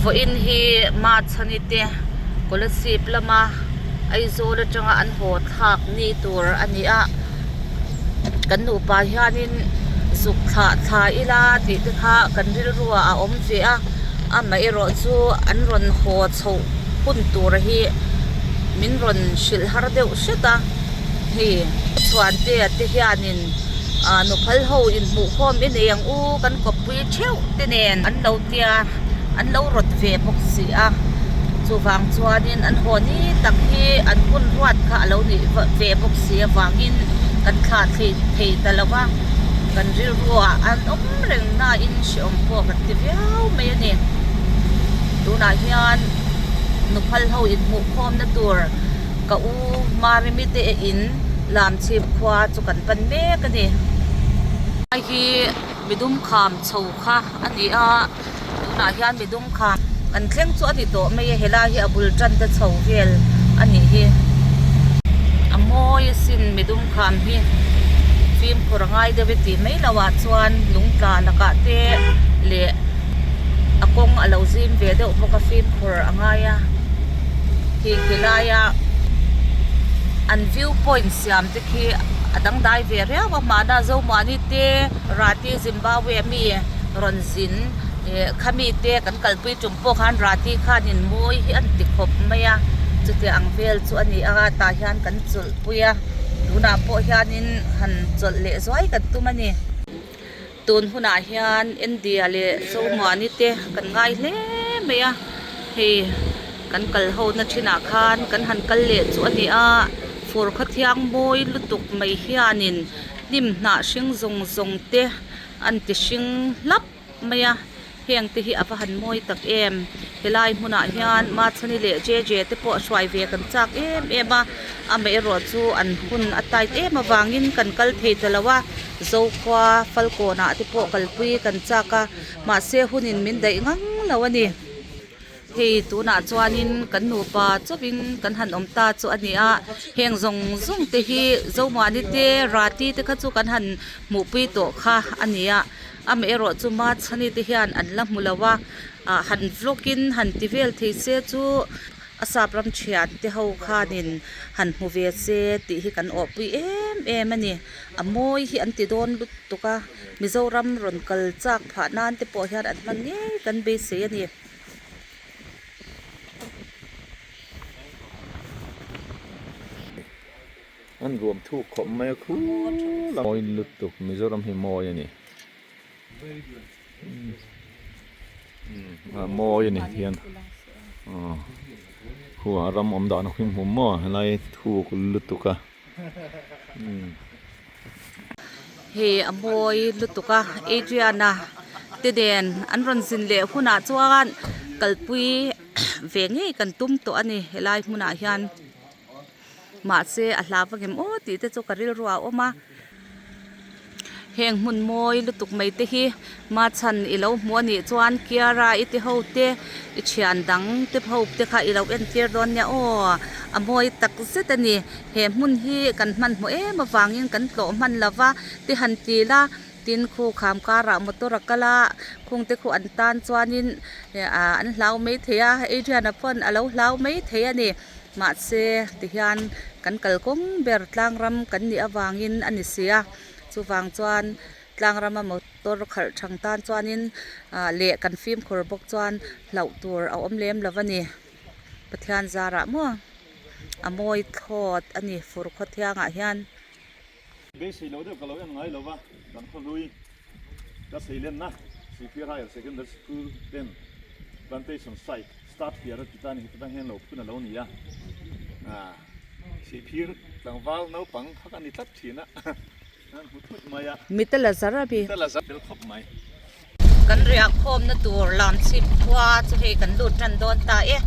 Vawiin hi Machhani te Kolasib lama Aizawl atanga an haw thlak ni tur a ni a, kan nupa hianin zuk thlah thla ila tih te kha kan rilru ah a awm ve a, amaherawh chu an rawn haw chhoh hun tur hi min rawn hrilh har deuh hret a, hei Chhuantea te hianin ah nuphal ho inhmuhkhawm i nei ang u kan kawppui theuh te nen an lo tia an lo rawt ve bawk si a, chuvang chuanin an haw ni tak hi an hun ruat kha a lo nih ve bawk si avangin kan thlah thei thei ta lo va, kan rilruah an awm reng nain hreawm pawh kan ti viau mai a ni. Tunah hian nuphal ho inhmuhkhawmna tur ka u Marimi te in Lamchhip khua chu kan pan mek a ni. Hei hi midum kham chho kha a ni a tunah hian midum kham kan thleng chu a ni tawh mai a helai hi a bul tan te chho vel a nih hi a mawi asin midum kham hi fimkhur a ngai deuh e tih mai loh ah chuan lung tla lakah te leh a kawng a lo zim ve deuh bawk a fimkhur a ngai a khi khi laia an view point siam te khi a dangdai ve riau a hmanah Zomuani te Rati Zimbabwe ami rawn zin ih khami te kan kalpui tum pawh khan Rati khanin mawi hi an ti khawp mai a chuti ang vel chu a ni a tah hian kan chawlh pui a tunah pawh hianin han chawlh leh zuai kan tum a ni. Tun hunah hian India leh Zomuani te kan ngai hle mai a hei kan kal ho na thinah khan kan han kal leh chu a ni a fur khawthiang mawi lutuk mai hianin hnim hnah hring zawng zawng te an ti hring hlap mai a heng te hi a va han mawi tak em helai hmunah hian Machhani leh JJ te pawh hruai ve kan chak em em a amaherawh chu an hun a tight em avangin kan kal thei ta lo a Zokhua Falkawn ah te pawh kalpui kan chak a mahse hunin min daih ngang lo a ni. Hei tunah chuanin kan nupa chauhin kan han awm ta chu a ni a, heng zawng zawng te hi Zomuani te Rati te kha chu kan han hmuhpui tawh kha a ni a, amaherawh chu Machhani te hian an la hmu lo a, ah han vlog in han ti vel thei se chu a sap ram thian te ho khanin han hmu ve se tih hi kan awhpui em em a ni, a mawi hi an ti dawn lutuk a, Mizoram rawn kal chak phah nan te pawh hian an hman ngei kan beisei a ni. An ruam thuk khawp mai a khul a. Mawi lutuk Mizoram hi mawi a ni. A mawi a ni hian khu a ram awm dan a hlim hum maw helai thuk lutuk a. Hei a mawi lutuk a Adriana te nen an rawn zin leh hunah chuan kalpui ve ngei kan tum tawh a ni helai hmunah hian mahse a hla vak em aw tih te chu ka rilru ah a awm a. Heng hmun mawi lutuk mai te hi Machhan i lo hmu a nih chuan Kiara i ti ho te i thian dang te ho te kha i lo entir dawn nia aw a mawi tak zet a ni he hmun hi kan hmanhmawh em avangin kan tlawh hman lo va ti han ti la tin khu kham karah motor a kal a khung te khu an tan chuanin ah an hlau maithei a Adrian-a pawn a lo hlau maithei a ni. Mahse tihian kan kalkawng ber tlangram kan nih avangin a ni si a, chuvang chuan tlangrama motor khalh thang tan chuanin ah leh kan fimkhur bawk chuan hlauh tur a awm lem lo a ni. Pathian zarah maw a mawi thlawt a ni fur khawthiangah hian. Beisei lo deuh ka lo en ngai lo va, kan khawhlui ka seilenna Sihphir Higher Secondary School ten plantation site start here a ti ta a ni, heti tang hian lo phun a lo ni a, Sihphir tlangval naupang kha ka ni tlat thin a, an hmu thut mai a. Mita la zar a bi. Mita la zar fel khawp mai. Kan riah khawmna tur Lamchhip khua chu hei kan lut tan dawn ta e.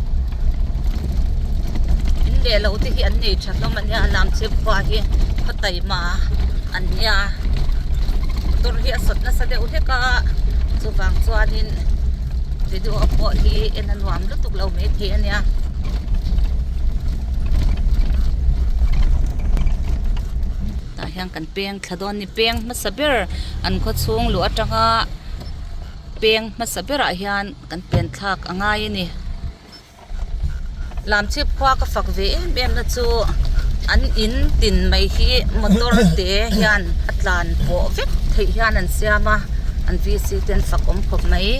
In leh lo te hi an nei tha hlawm a nia Lamchhip khua hi khaw taima an nia. Motor hi a sawt nasa deuh hlek a chuvang chuanin video pawh hi en a nuam lutuk lo maithei a nia. Tah hian kan peng thla dawn a ni peng hmasa ber an khaw chhung luh atanga. peng hmasa berah hian kan pen thlak a ngai a ni. Lamchhip khua ka fak ve em em na chu an in tin mai hi motor te hian a tlan pawh vek theih hian an siam a an VC te an fak awm khawp mai.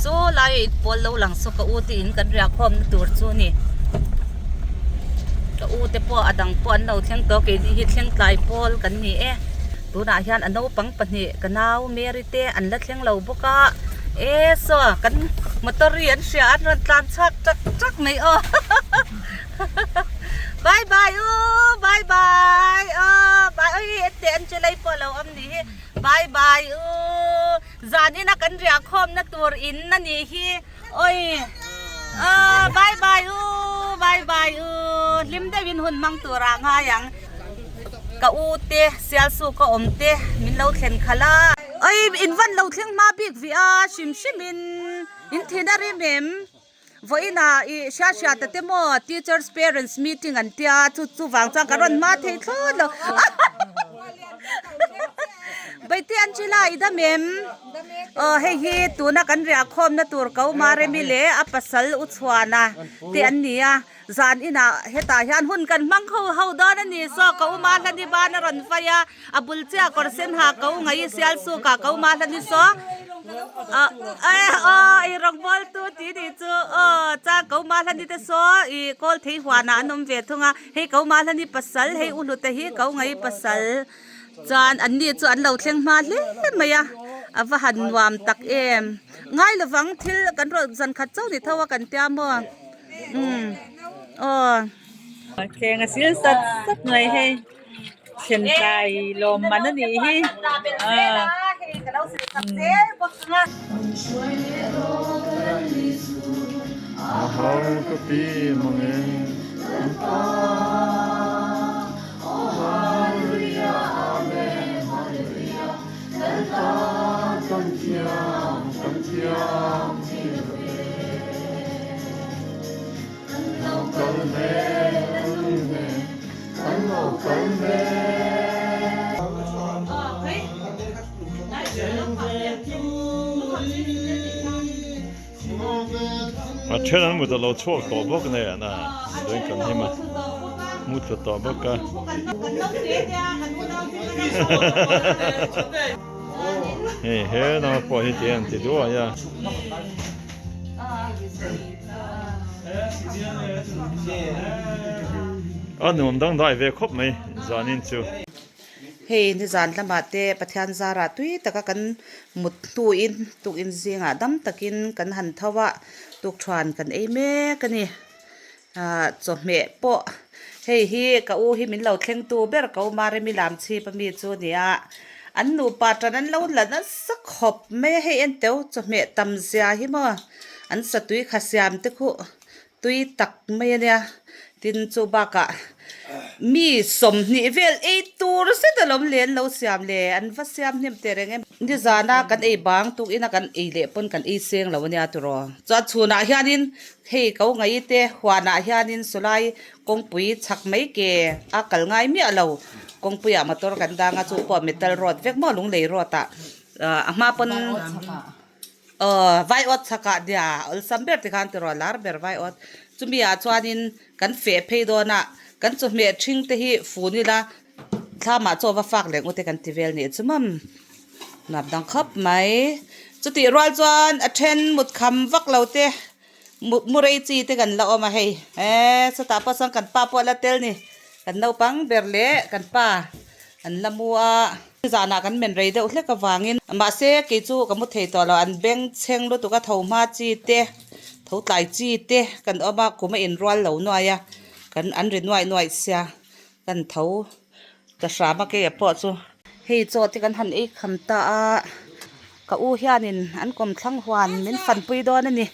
Saw lai a inpawl lo lang saw ka u te in kan riah khawm na tur chu a ni. Ka u te pawh a dang pawh an lo thleng tawh a keini hi thleng tlai pawl kan ni e. Tunah hian a naupang pahnih ka nau Mary te an la thleng lo bawk a e saw kan motor hi an hria an rawn tlan chhuak tak tak mai aw bye bye u bye bye aw bye oi ente Angela-i pawh a lo awm ni hi bye bye u zan ina kan riah khawm na tur in a nih hi oi aw bye bye u bye bye u hlim deuhin hun hmang turah ngai ang. Ka u te sialsu ka awm te min lo thlen khalh a. Oi in van lo thleng hma bik vih a hrim hrim in in thin a rim em vawiin ah ih hria hria ta te maw teachers parents meeting an tia chu chu vang chuan ka rawn hma thei thlawt lo Baite Angela i dam em aw hei hi tuna kan riah khawmna tur ko Maremi leh a pasal u chhuana te an ni a. Zan inah hetah hian hun kan hmang ho ho dawn a ni. Saw ka uma hlani ban a rawn fai a, a bul chiah kawr sen ha ka u ngaih i sial suk ah ka uma hlani saw ah eh aw i rawngbawl tu tih nih chu aw chuan ka uma hlani te saw i kawl thei huanah an awm ve thung a, hei ka uma hlani pasal hei u hlute hi ka u ngaih i pasal chuan an ni chu an lo thleng hma hle mai a, a va han nuam tak em. Ngai lovang thil kan rawh zan khat chauh ni tho a kan tia maw. Umm aw. Thleng a sil sat sat mai hei thlen tlai lawm man a nih hi aaa. A then an mut a lo chhuak tawh bawk nen a chuan kan hlim a mu thla tawh bawk a. Hei he lam pawh hi tiang an ti duai a. A nuam dangdai ve khawp mai zanin chu. Hei nizan lamah te Pathian zarah tui taka kan mut hnuin tukin zingah dam takin kan han tho a, tukthuan kan ei mek a ni. Ahh chawhmeh pawh hei hi ka u hi min lo thleng tu ber ka u Maremi Lamchhip ami chu a ni a, an nupa tan an lo la nasa khawp mai a, hei en teuh chawhmeh tam zia hi maw an satui kha siam te khuh tui tak mai a nia tin chu bakah mi sawmhnih vel ei tur zet alawm le an lo siam le an va siam hnem teh reng em nizana kan ei bang tuk ina kan ei leh pawn kan ei seng lo a nia tiraw chuan chhunah hianin hei ko ngaih te huanah hianin sawlai kawngpui chhak mai ke a kal ngai miah lo kawngpuiah motor kan dang a chu pawh metal road vek maw lunglei road ah a hma pawn. Aw vai awt chhakah nia awlsam ber tikhan tiraw lar ber vai awt. Chumi ah chuanin kan feh phei dawn a, kan chawhmeh ṭhing te hi fun ila thlamah chaw va fak leh ngawt e kan ti vel nih chu mam. Nuam dang khawp mai. Chutih rual chuan a then mut kham vak lo te mut mu rei chi te kan la awm a hei. Eee chutah pawh chuan kan pa pawh a la tel ni. Kan naupang ber leh kan pa an la mu a. Zanah kan men rei deuh hlek avangin mahse kei chu ka mu thei tawh lo an beng chheng lutuk a tho hma chi te tho tlai chi te kan awm a kum a inrual lo nuai a kan an ri nuaih nuaih sia kan tho ta hram a keia pawh chu. Hei chaw te kan han ei kham ta a ka u hianin an kawmthlang huan min fanpui dawn a ni.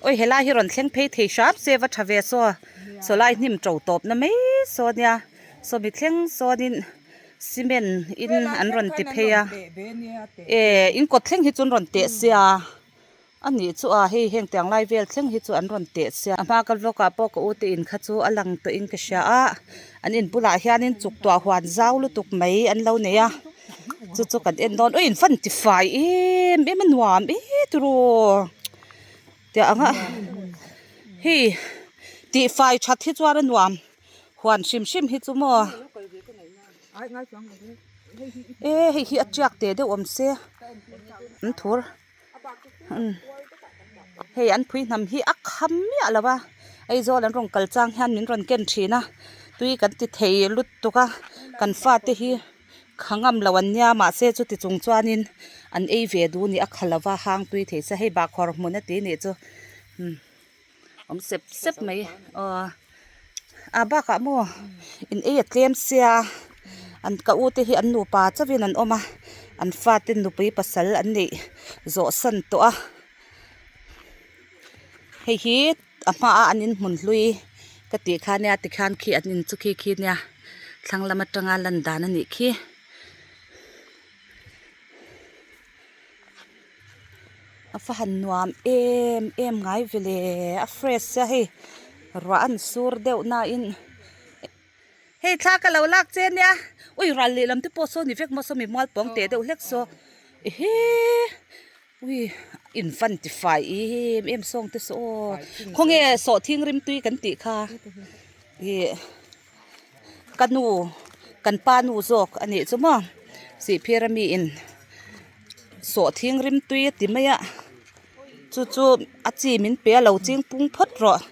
Oi helai hi rawn thleng phei thei hram se va tha ve saw saw lai hnim to tawp na mai saw nia saw mi thleng sawnin cement in an rawn ti phei a eh in kawt thleng hi chu an rawn teh sia. A nih chu a hei heng tiang lai vel thleng hi chu an rawn teh sia a hma ka vlog ah pawh ka u te in kha chu a lang tawh in ka hria a an in bulah hianin chuk tuah huan zau lutuk mai an lo nei a chu chu kan en dawn ui in fan ti fai em em a nuam e tiraw tiah ang a hei tih fai that hi chuan a nuam huan hrim hrim hi chu maw. E hei hi a tiak teh deuh awm se an thur hei an phui hnam hi a kham miah lo a Aizawl an rawn kal chang hian min rawn ken thin a tui kan ti thei lutuk a kan fate hi kha ngam lo an nia mahse chuti chung chuanin an ei ve duh a ni a kha lo va hang tui thei se hei bahkhawr hmun a ti nih chu awm sep sep mai aw a bakah maw in ei a tlem sia an ka u te hi an nupa chauhin an awm a an fate nupui pasal an neih zawh san tawh a hei hi a hmaa an inhmun hlui ka tih kha nia tikhian khi an in chu khi khi nia thlang lam atanga lan dan a nih khi. A va han nuam em em ngai ve le a fresh a hei ruah an sur deuh na in hei thla ka lo lak che nia ui ral lehlam te pawh saw ni vek maw saw mi mual pawng teh deuh hlek saw ehe ui in van ti fai em em sawng te saw aw khawnge sawhthing rimtui kan tih kha ih ka nu kan pa nu zawk a nih chu maw sihphir ami in sawhthing rimtui a ti mai a chu chu a chi min pe a lo ching pung phawt rawh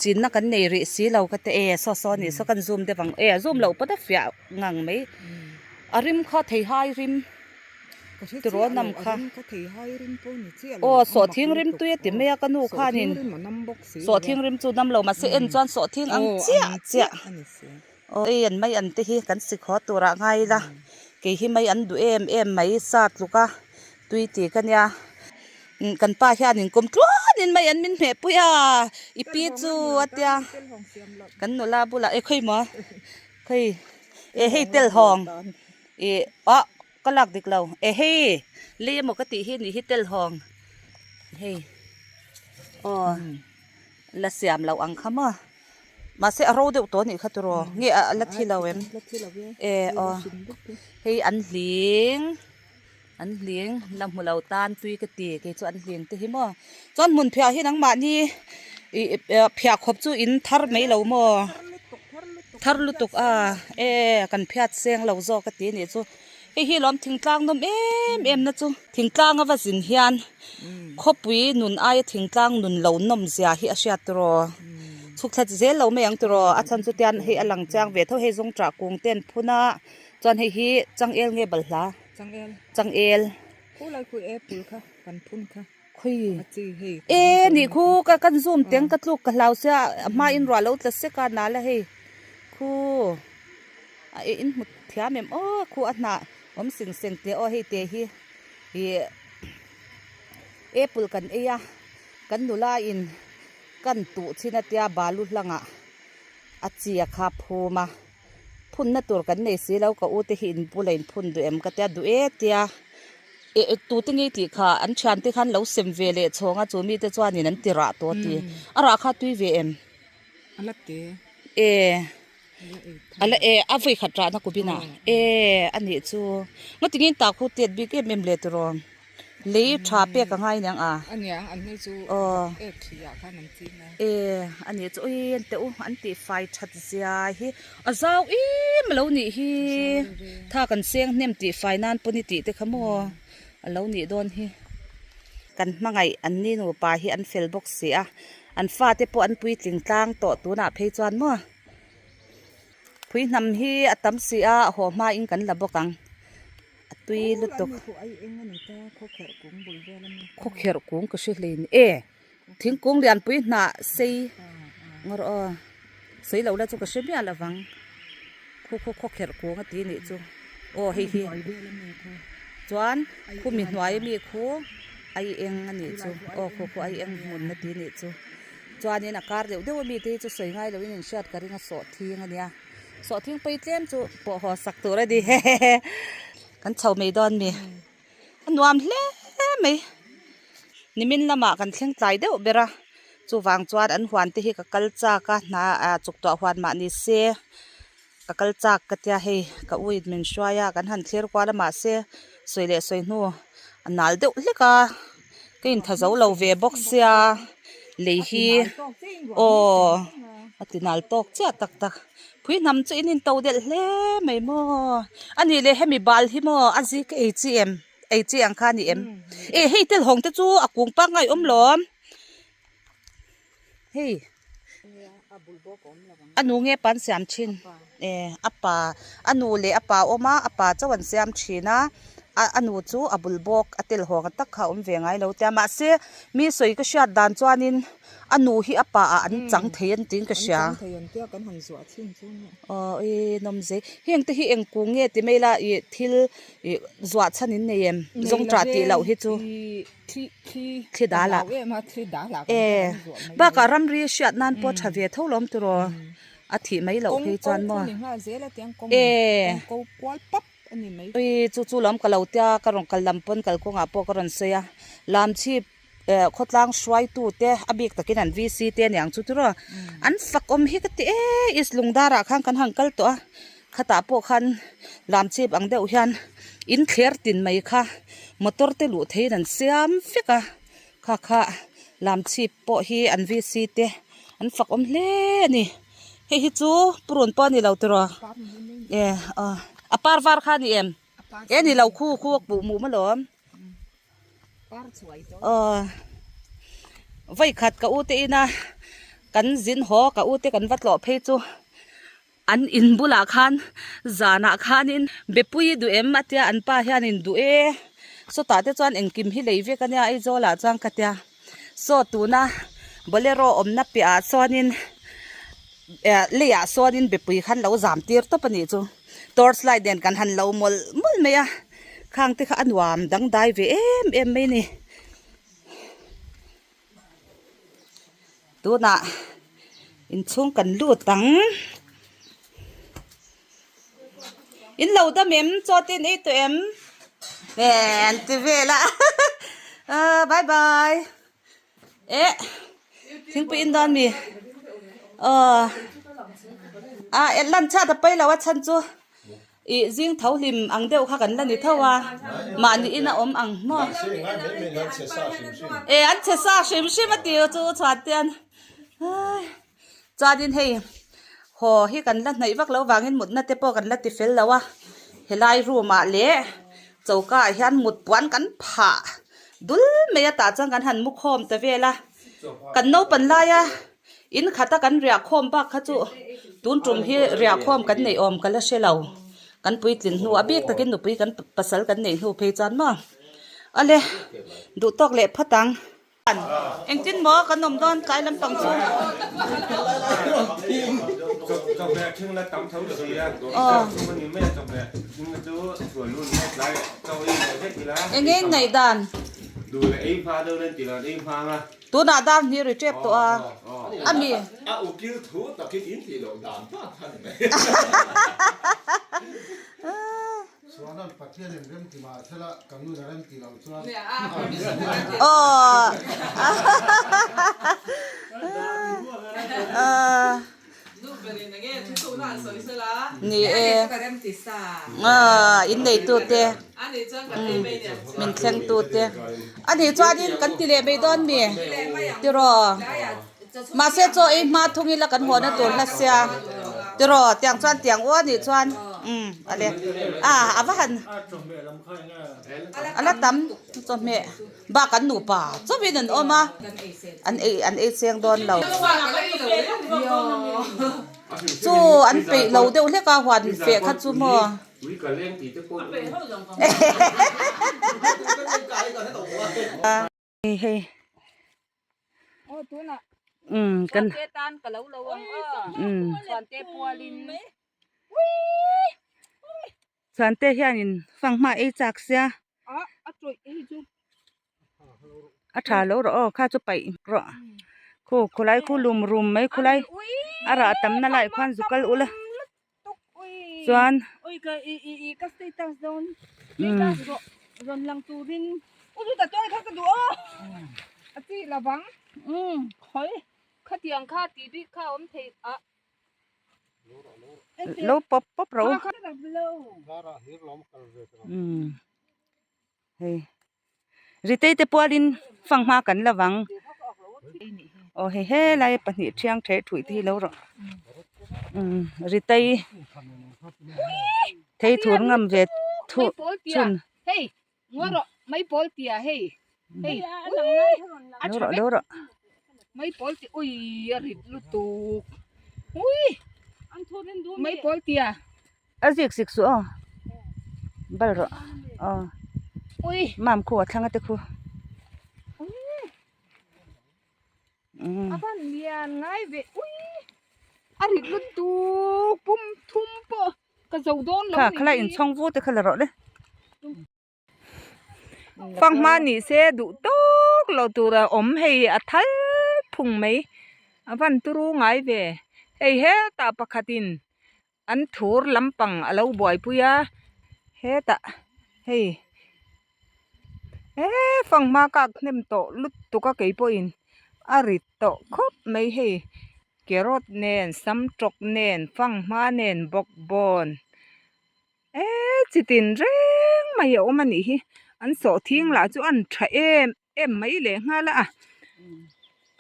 chinna kan nei rih si lo ka ti e saw saw a nih saw kan zoom deuh ang e a zoom loh pawt a fiah ngang mai a rim kha theihai rim. Tiraw nam kha aw sawhthing rim tui a ti mai a ka nu khanin sawhthing rim chu nam lo mahse en chuan sawhthing ang chiah chiah aw ei an mai an te hi kan si khaw turah ngai ila kei hi mai an duh em em mai sa tluk a tui ti ka nia kan pa hianin kum tluanin mai an min hmeh pui a i pi chu a tia kan nula bulah e khawi maw khawi e hei tel hawng. Ih ah ka lak dik lo e hei lei emaw ka tih hi nih hi tel hawng hei aw la siam loh ang kha maw mahse a ro deuh tawh a nih kha tiraw nge a la thi lo em e aw hei an hling an hling la hmu lo tan tui ka ti kei chu an hling te hi maw chuan hmun phiah hi nangmahni ih phiah khawp chu in thar mai lo maw. Thar lutuk a e kan phiat seng lo zawk a ti a nih chu hei hi lawm thingtlang nawm em em na chu thingtlang a va zin hian khawpui nun aia thingtlang nun lo nawm zia hi a hriat tiraw chhuk thla zel lo mai ang tiraw a chhan chu tian hei a lang chiang ve tho hei zawng tah kung te an phun a chuan hei hi changel nge balhla changel Khawi e nih khu ka kan zoom teng ka tluk ka hlau sia a hma in ruah lo tla sek a nal a hei khu a eh in hmu thiam em aw khu a hnah awm seng seng teh aw hei te hi ih apple kan ei a kan nula in kan tuh chin a tia balu hlangah a chi a kha phum a phunna tur kan nei si lo ka u te hi in bula in phun duh em ka tia duh e tia. Eh tute nge tih kha an thian te khan lo sem ve leh chhawng a chu mite chuanin an ti rah tawh a ti a rah kha tui ve em a la te eh a la eh a vawi khat rah na kum inah eh a nih chu ngaw tingin tak hu tet bik em em le tiraw lei tha pek a ngai niang a a niang an ni chu aw ek thli ah khan an ching a eh a nih chu ui en teh u an tih fai that zia hi A zau em a lo nih hi tha kan seng hnem tih fai nan pawn i tih te kha maw a lo nih dawn hi. Kan hmangaih an ni nupa hi an fel bawk si a an fate pawh an puitling tlang tawh tunah phei chuan maw phui hnam hi a tam si a a haw hmain kan la bawk ang a tui lutuk khawkherh kung ka hre hlei ni e. Thingkung lianpui hnah sei ngawr aw sei lo la chu ka hre miah lo vang khu khu khaw kherh kung a ti nih chu aw hei hi chuan khu mi hnuai ami khu ai eng a nih chu aw khu khu ai eng hmun a ti nih chu chuanin a kar deuh deuh ami te hi chu sawi ngai loin inhriat ka ring a sawhthing a nia sawhthing pawi tlem chu pawh haw sak tur a ni hehehe kan chho mai dawn mi. A nuam hle mai. Nimin lamah kan thleng tlai deuh ber a, chuvang chuan an huan te hi ka kal chak a, hna ah chuk tuah huan mah ni se ka kal chak ka tia hei ka u in min hruai a kan han thlir kual a mahse sawi leh sawi hnu a nal deuh hlek a ka intha zo lo ve bawk sia lei hi aw a ti nal tawk chiah tak tak phui hnam chu in into delh hle mai maw a nih leh hemi bal hi maw a zik ei chi em ei chi ang kha a ni em eh hei telhawng te chu a kung pangngai awm lawm. Hei a nu nge pa an siam thin eh a pa a nu leh a pa awm a a pa chauh an siam thin a a nu chu a bul bawk a tel hawng tak kha a awm ve ngai lo tia mahse mi sawi ka hriat dan chuanin a nu hi a pa ah an chang thei an tiin ka hria aw i nawm zei heng te hi eng kung nge ti mai la ih thil ih zuah chhan in nei em zawngṭah tih loh hi chu. Thli dal ah e bakah ramri hriat nan pawh tha ve tho lawm tiraw a thih mai loh phei chuan maw e ui chu chu lawm ka lo tia ka rawn kal lam pawn kalkawngah pawh ka rawn sawi a lamchhip eh khawtlang hruaitu te a bik takin an VC te aniang chu tiraw an fak awm hi ka ti e east lungdar ah khan kan han kal tawh a. Khatah pawh khan lamchhip ang deuh hian in thler tin mai kha motor te luh theihin an siam vek a kha kha lamchhip pawh hi an VC te an fak awm hle a ni hei hi chu purun pawh a ni lo tiraw e aw a par var kha a ni em e ni lo khu khu a kpuh muh malawm aw vawi khat ka u te ina kan zin haw ka u te kan va tlawh phei chu. An in bulah khan zanah khanin Bepui duh em a tia an pa hianin duh e sawtah te chuan engkim hi lei vek ania Aizawl ah chuan ka tia saw tuna bolero awmna piah ah chuanin eh leiah sawn Bepui khan lo zam tir tawp a nih chu torch light nen kan han lo mawlh mawlh mai a khang te kha a nuam dangdai ve em em mai a ni. Tunah inchhung kan lut ang. In lo dam em? Chaw te in ei tawh em? Eh an ti vel a ah bye bye eh thingpui in dawn mi aw ah lan chhiat a pawi lo a chhan chu. Ih zing tho hlim ang deuh kha kan la ni tho a, mahni in a awm ang maw? E an chhe sa hrim hrim a ti chu chuan te an chuanin hei haw hi kan la hnaih vak lo vangin mutna te pawh kan la ti fel lo a, helai room ah leh choka ah hian mut puan kan phah dul mai a tah chuan kan han mu khawm ta vel a, kan naupan laia. In khata kan riah khawm bak kha chu tun tum hi riah khawm kan neih awm ka la hre lo. Kan puitlin hnu a bik takin nupui kan pasal kan neih hnu phei chuan maw. Awle duh tawk leh phawt ang. Engtin maw kan awm dawn tlai lampang chu. Aw. Enge in ngaih dan? Tunah dar hnih ri tep tawh a, a mi. A ukil thu takin in tih loh dan dan kha ni mai. Chuanan Pathian in rem ti mah thela kan nun a rem ti loh chuan Aw. Ni e. In neitute min thlengtute a nih chuanin kan ti leh mai dawn mi tiraw mahse chaw ei hma thung ila kan haw na tur hla sia tiraw tiang chuan tiang u a nih chuan umm ale a a va han a la tam chawhmeh. Bak an nupa chauhin an awm a, an ei an ei cheng dawn lo. Chu an peih lo deuh hlek a huan feh kha chu maw. Hei umm kan umm Chuante hianin fanghma ei chak sia a tha lo rawh aw kha chu paih rawh khu khulai khu lum rum mai khulai a rah tam na lai khuan zu kal ula chuan umm. A chi lovang. Umm khawi. Khatiang kha tih bik kha awm thei a. Lo pawp pawp ro. Umm hei ritei te pualin fanghma kan la vang. Aw hei helai pahnih thiang theh thuih te hi lo rawh. Umm ritei thei thur ngam ve thuh chhun. Ngawi rawh mai pawl tia hei hei a tha vek lo rawh mai pawl tia ui a rit lutuk ui mai pawl tia a zik zik suh aw bal rawh aw ui mam khu a thlang a te khu a van lian ngai ve ui a rit lutuk pum thum pawh Ka zo dawn lo Kha khalai inchhawng vu te kha la rawh le. Fanghma ni se duh tawk lo tur a awm hei a thal phung mai a van turu ngai ve hei hetah pakhatin an thur lampang a lo buaipui a hetah hei eee fanghma kak hnem tawh lutuk a keipawhin a rit tawh khawp mai hei. Carrot nen samtawk nen fanghma nen bawkbawn eee chi tin reng mai a awm a nih hi an sawhthing lah chu an tha em em mai leh nghal a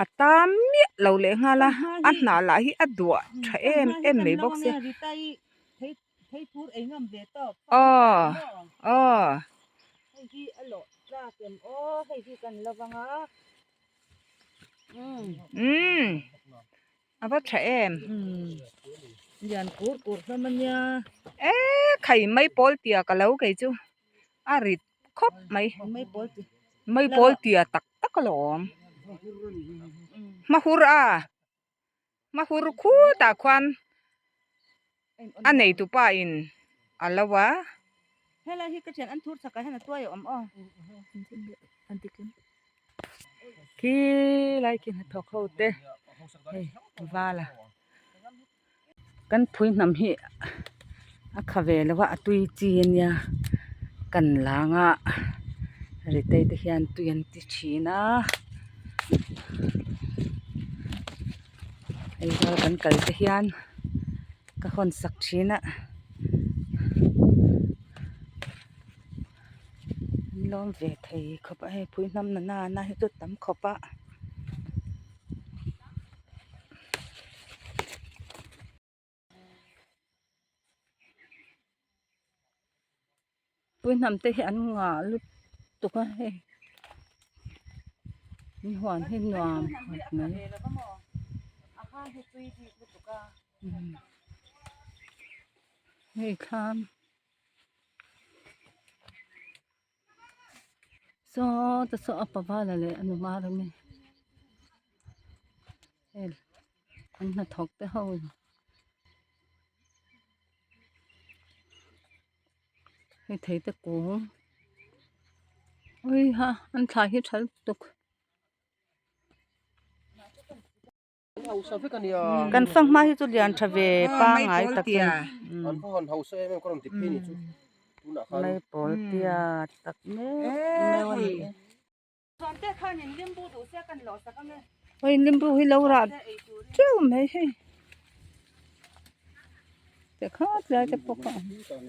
a tam miah lo leh nghal a a hnah lah hi a duah tha em em mai bawk sia aw aw. Umm a va tha em lian kur kur hlawm a nia e khai mai pawl tia ka lo kei chu a rit khawp mai mai pawl ti mai pawl tia tak tak a lo awm hmahur a hmahur khutah khuan a neitupa in a lo a. Helai hi ka thian an thur chakah hian a tuai a awm aw. Khi lai khi hnathawk ho te hei vala kan phui hnam hi a kha ve lo a a tui chi a nia kan lang a ritei te hian tui an ti thin a Aizawl kan kal te hian ka hawn sak thin a an lawm ve thei khawp a hei phui hnam na na hi chu tam khawp a. Pui hnam te hi an ngah lutuk a hei an huan hi nuam khawp mai hei thlam saw te saw a pavala leh a nu mar a ni hei an hnathawk te ho. Hei thei te kung ui ha an thla hi tha lutuk. Kan fanghma hi chu lian tha ve pangai tak chu mai pawl tia tak meuh meuh a ni e. Hei limbu hi lo rah teuh mai hei tikhat lai te pawh kha a awm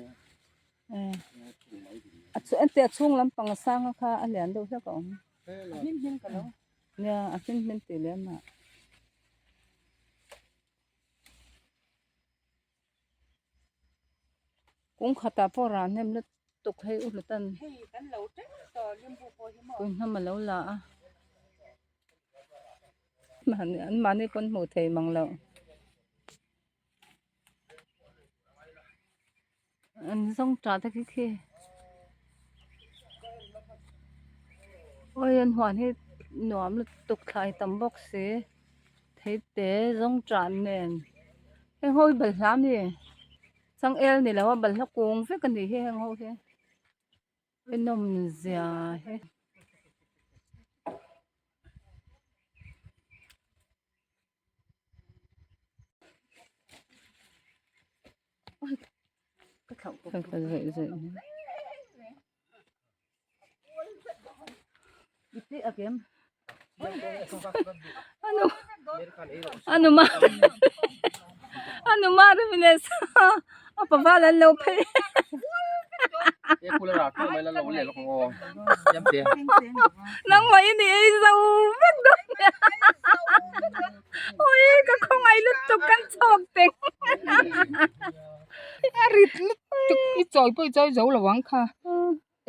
a ente a chhung lampang a sang a kha a lian deuh hlek a awm nia a hmin hmin tih lem ah. Kung khatah pawh rah hnem lutuk hei u hlutan tun hnam a lo la a an mahni pawn hmuh theih mang loh an zawng tah te khi khi awi an huan hi nuam lutuk thlai tam bawk si. Theite zawng tan nen heng ho hi balhla a ni changel ni lo a balhla kung vek a nih hi heng ho hi a nawm zia hi. Anu anu ma anu ma remines a paval an lo phei nangmah i ni ei zo vek dawn nia ui ka khawngaih lutuk kan chhawk teng a rit lutuk i chawi pawh i chawi zo lo ang kha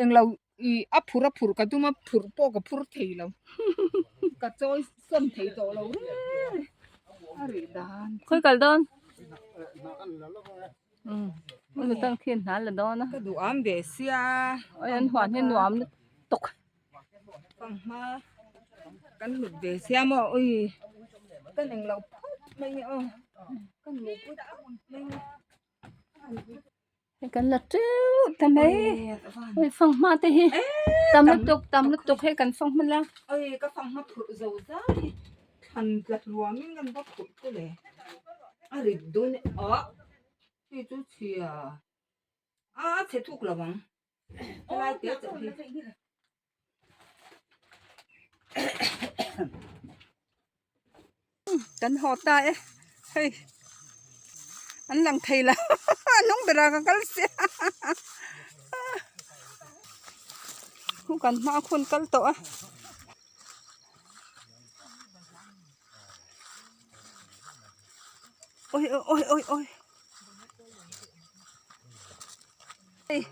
englo ih a phur a phurh ka tum a phurh pawh ka phur thei lo ka chawi sawn thei tawh lo reng a rih dan khawi kal dawn umm tan khian hna la dawn a ka duh am ve sia oi an huan hi nuam lutuk fanghma kan hlut ve sia maw ui ka eng lo phawt mai aw ka nu pui phawt mai. Hei kan la teuh ta mai hei fanghma te hi tam lutuk tam lutuk hei kan fanghma la. Oi ka fanghma phurh zo zai hi thlan tla hluamin kan va phurh te le a rit dun e ah hei chu chhia a a chhe thuk lo ang helai te chauh hi. Kan haw ta e hei an lang thei lo a hnung berah ka kal sia hu kan hma khun kal tawh a. Oi oi oi oi hei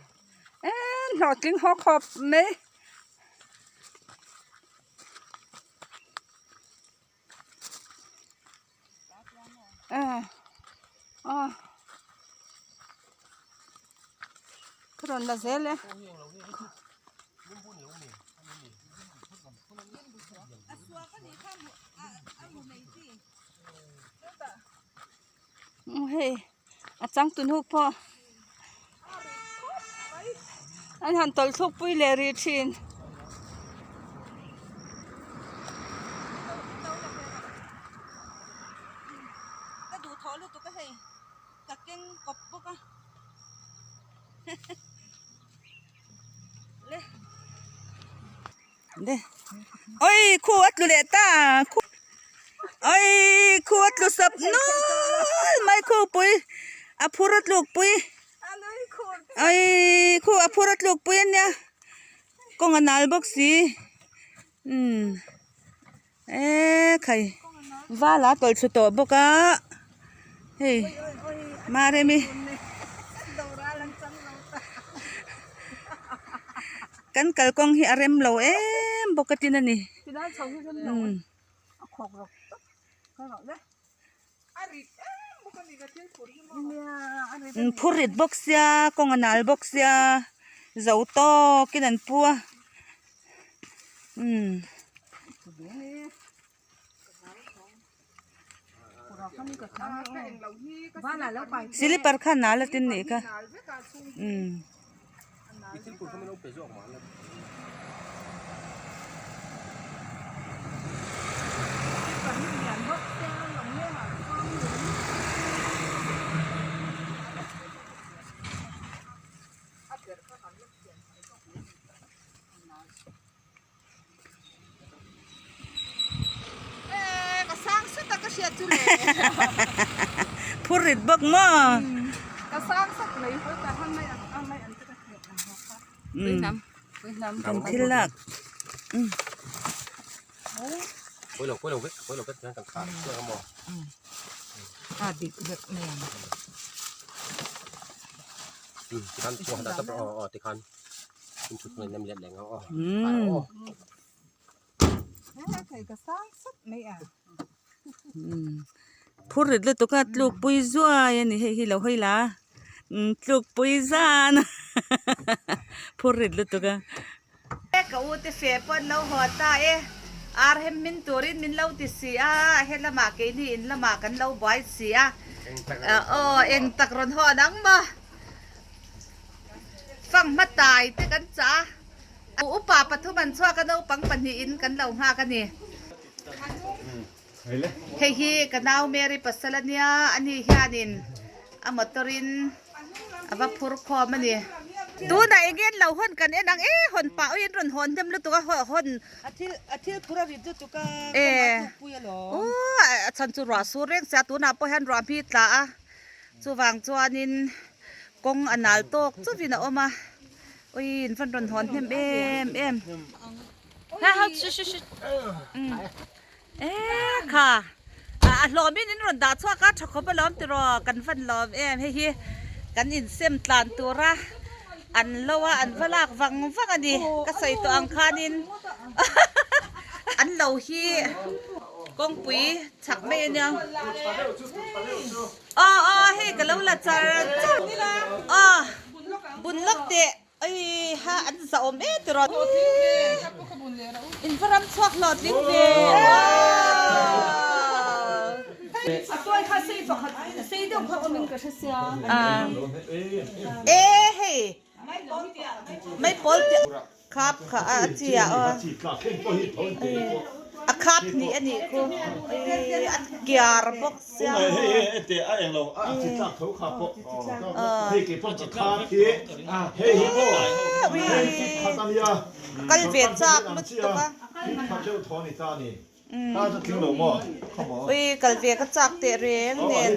eee hlawhtling haw khawp mai. Ka rawn la zel e. Hei a changtun huk pawh an han tawlh thluk pui leh rih thin. Ka duh thawh lutuk a hei ka keng kawp bawk a le le oi khu a tlu leh ta khu oi khu a tlu sap nual mai khu pui a phur a tluk pui oi khu a phur a tluk pui ania kawng a nal bawk si umm eee khai val a tawlh thlu tawh bawk a hei Maremi kan kalkawng hi a rem lo em bawk a tin a ni umm. Phur rit bawk sia kawng a nal bawk sia zo tawkin an pu a umm. Silipar kha nal a tin nih kha umm. Phur rit bawk maw? Kan thil lak. Phur rit lutuk a tluk pui zuai a ni hei hi lo hawi la tluk pui zan a phur rit lutuk a. Ka u te fe pawh an lo haw ta e ar hem min turin min lo ti si a helamah keini in lamah kan lo buai si a aw eng tak rawn haw an ang maw. Fanghma tai te kan chah a, upa pathum an chhuak a naupang pahnihin kan lo nghak a ni. Hei hi ka nau Mary pasal a nia, ani hianin a motor in a va phur khawm a ni. Tunah eng nge an lo hawn kan en ang e hawn pah awin rawn hawn hnem lutuk a hawn A thil a thil phur a rit lutuk a e kawngah a tlukpui alawm. Aw a chhan chu ruah sur reng sia tunah pawh hian ruah hmi tla a chuvang chuanin kawng a nal tawk chauhin a awm a ui in van rawn hawn hnem em em. E kha a hlawmin in rawn dah chhuak a tha khawp alawm tiraw kan van lawm em hei hi kan insem tlan tura an lo a an va lak vang vang a ni ka sawi tawh ang khanin an lo hi kawngpui chhak mai a nia aw aw hei ka lo la char char aw bun lawk teh. Oi ha an za awm e tiraw. In va ram chhuak hlawhtling ve. E hei mai pawl te khap kha a chi ah aw a khap hnih a nih khu a kiar bawk sia Kal ve chak lutuk a. Ui kal ve ka chak teh reng nen.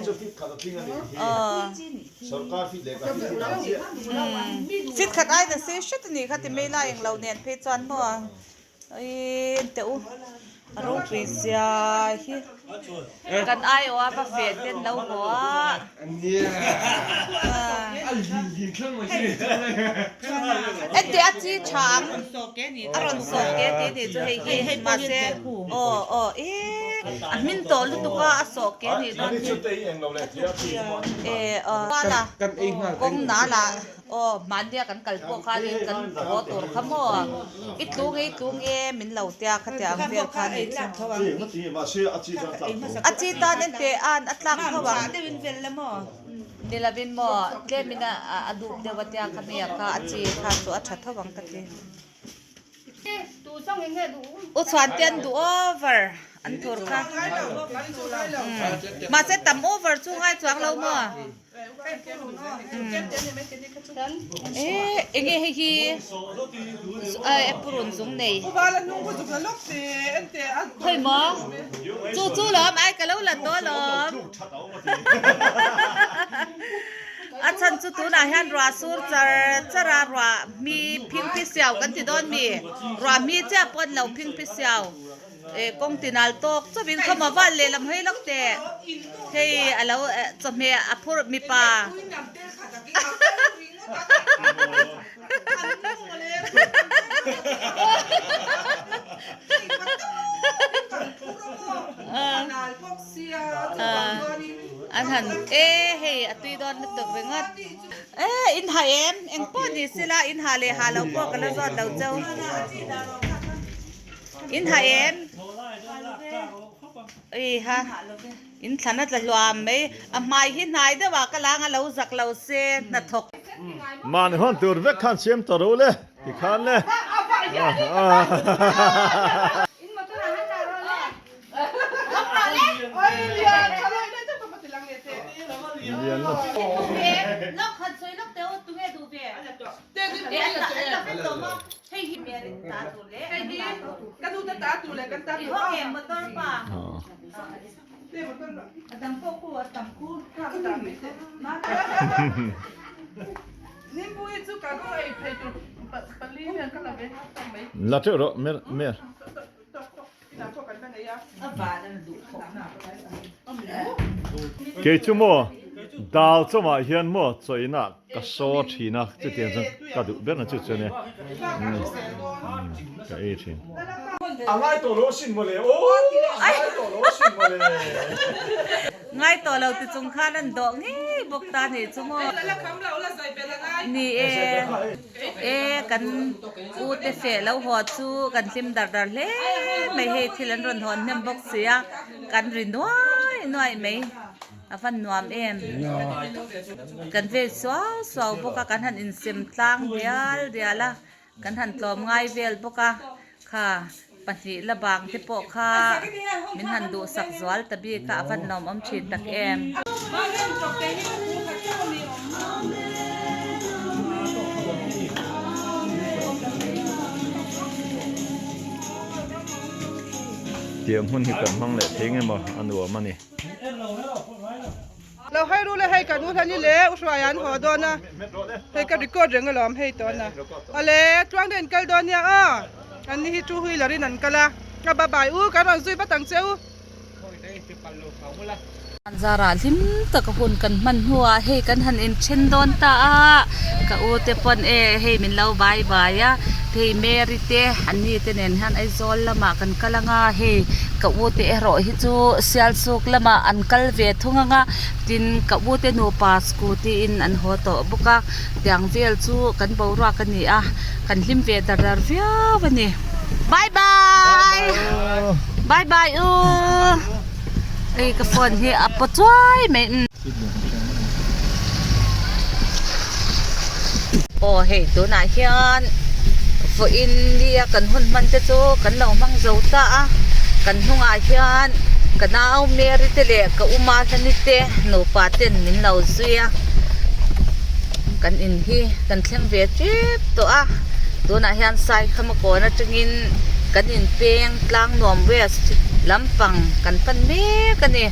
Fit khat ai na sei hret a nih kha ti mai lai englo nen phei chuan maw. Ui teh u a ropui zia hi kan aiawh a va feh ten lo haw a heti a chi tha ang a rawn sawh ke tih anih chu hei hi mahse aw aw e a hmin tawh lutuk a a sawh ke anih dawn hi e aw kawng nal ah. Aw, hmannia kan kal pawh khanin kan haw tur kha maw? I tlung e, i tlung e, min lo tia khatia ang vel kha ni chu. A chi tan en teh an a tlak tho ang. Ni lovin maw, tlemin a dup deuh a tia kha mi a kha a chi kha chu a tha tho ang ka ti. U chhuan te an duh over an thur kha. Mahse tam over chu ngai chuang lo maw? Eh, enge hei hi eh purun zung nei. Hoi maw? Chu chu lawm ai ka lo la tawh lawm. A chhan chu tunah hian ruah sur char char a, ruah hmi phing phi siau kan ti dawn mi? Ruah hmi chiah pawh an lo phing phi siau. Eh kawng tinal tawk chauhin khawm a val lehlam hawi lawk teh hei a lo chawhmeh a phurh mipa an han e hei a tui dawn lutuk ringawt e in ha em eng pawh ni sela in ha leh ha lo pawh ka la zawt lo cheu. In ha em? Ui ha in thlan a tla hluam mai a hmai hi hnai deuh ah ka lang a lo zak lo se hnathawk. Mahni hawn tur vek khan siam ta ro le ti khan le. La teuh rawh mer mer. Kei chu maw dal chawmah hian maw chawina ka saw thin a chutiang chuan ka duh ber na chu chu ania ka ei thin. A ngai tawh lo asin mawle aw a ngai tawh lo asin mawle. Ngai tawh lo ti chung khan an dawh ngei bawk ta nih chu maw. Ni e. E kan u te feh lo haw chu kan hlim dar dar hle mai hei thil an rawn hawn hnem bawk si a kan ri nuai nuai mai a van nuam em kan vel suau suau bawk a kan han insem tlang dial dial a kan han tlawm ngai vel bawk a kha pahnih la bang te pawh kha min han duhsak zual ta bik a a van lawmawm thin tak em. Tiang hun hi kan hmang leh thei nge maw a nuam a ni. Lo hai ru le hei kan u hlani le u hruai an haw dawn a hei ka record reng alawm hei tawn a awle tluang deuh in kal dawn nia aw an ni hi two wheeler in an kal a a bye bye u kan rawn zui vat ang che u. Zarah hlim taka hun kan hman hnuah hei kan han inthen dawn ta a ka u te pawn e hei min lo bye bye a hei Mary te an ni te nen hian Aizawl lamah kan kal anga hei ka u te erawh hi chu Sialsuk lamah an kal ve thung anga tin ka u te nupa scooty in an haw tawh bawk a tiang vel chu kan boruak a ni a kan hlim ve dar dar viau a ni bye bye bye bye u. Hei ka phone hi a paw chuai mai umm. Aw hei tunah hian vawiin nia kan hun hman te chu kan lo hmang zo ta a kan hnungah hian ka nau Mary te leh ka u Mahlani te nupa ten min lo zui a kan in hi kan thleng ve tep tawh a tunah hian Saikhama kawn atangin kan inpeng Tlangnuam West lampang kan pan mek a ni.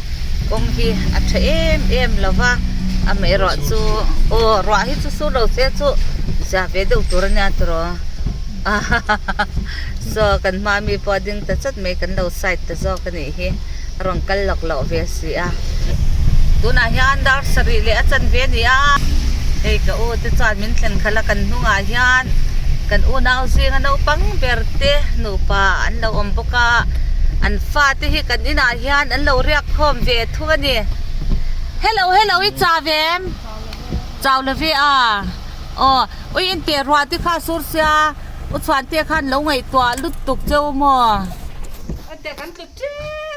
Kawng hi a tha em em lo va, amaherawh chu aw ruah hi chu sur lo se chu zia ve deuh tur a nia tiraw saw kan hma mi pawh a ding ta chat mai kan lo side ta zawk a nih hi a rawn kal lawk loh ve si a. Tunah hian dar sarih leh a chanve a ni a, hei ka u te chuan min thlen khalh a kan hnungah hian kan unau zinga naupang ber te nupa an lo awm bawk a an fate hi kan inah hian an lo riak khawm ve thung a ni hello hello i chau ve em chau lo ve a aw ui inteh ruah te kha sur sia u chhuan te khan lo ngaihtuah lut tuk cheu maw. Ate kan tlu tep.